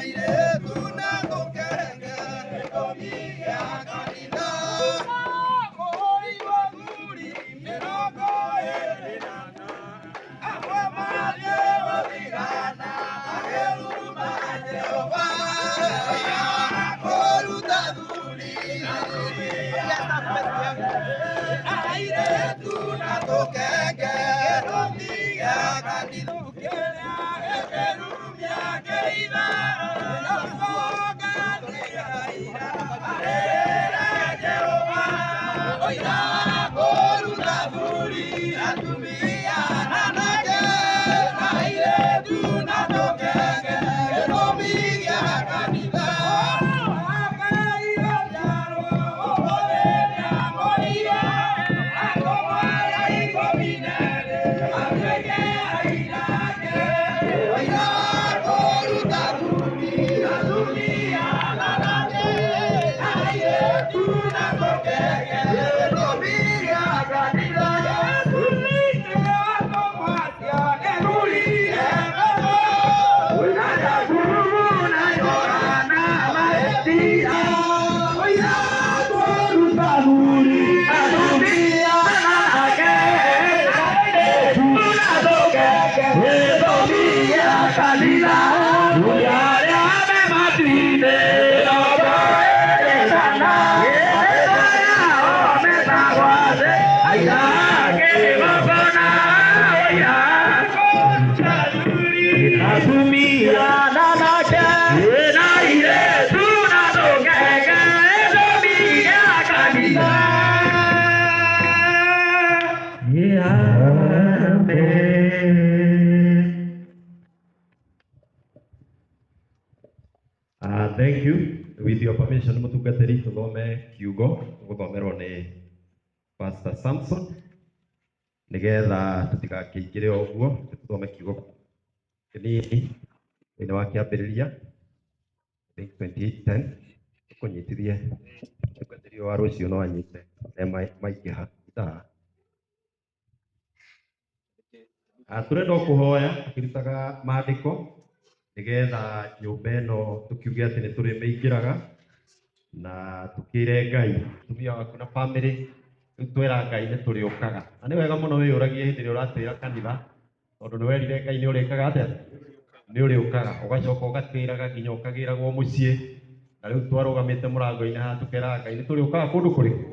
Airĩtu na tũkenge gĩtũmi gĩa kanitha. Mũhũri wa thuri 24, amwe mathiĩ gũthigana makĩruma Jehova. Kũruta thuri airĩtu na tũkenge gĩtũmi gĩa kanitha. Kĩrĩa gĩkĩrumia kĩitha Oira kũruta thuri atumia anake na airĩtu na tũkenge gĩtũmi gĩa kanitha. Oira kũruta thuri atumia anake na airĩtu na tũkenge gĩtũmi gĩa kanitha. Atumia na anake na airĩtu na tũkenge gĩtũmi gĩa kanitha. Amen. Thank you. With your permission, mũtungatĩri, tũthome kiugo gũthomerwo nĩ Pastor Samson nĩgetha tũtigakĩingĩre o ũguo, tũthome kiugo kĩnini thĩinĩ wa Kĩambĩrĩria, I think 28:10, tũkũnyitithie mũtungatĩri ũyũ wa rũciũ no anyite maingĩha ithaa. Tũrenda o kũhoya tũkĩrutaga maandĩko nĩgetha nyũmba ĩno tũkiuge atĩ nĩ tũrĩmĩingĩraga na tũkĩre Ngai mũtumia waku na family rĩu twera Ngai nĩ tũrĩũkaga. Na nĩ wega mũno wĩyũragie hĩndĩ ĩrĩa ũratĩra kanitha tondũ nĩ werire Ngai nĩ ũrĩkaga atĩa? Nĩ ũrĩũkaga. Ũgacoka ũgatĩraga nginya ũkagĩragwo mũciĩ. Na rĩu twarũgamĩte mũrango-inĩ haha tũkeraga Ngai nĩ tũrĩũkaga kũndũ kũrĩkũ?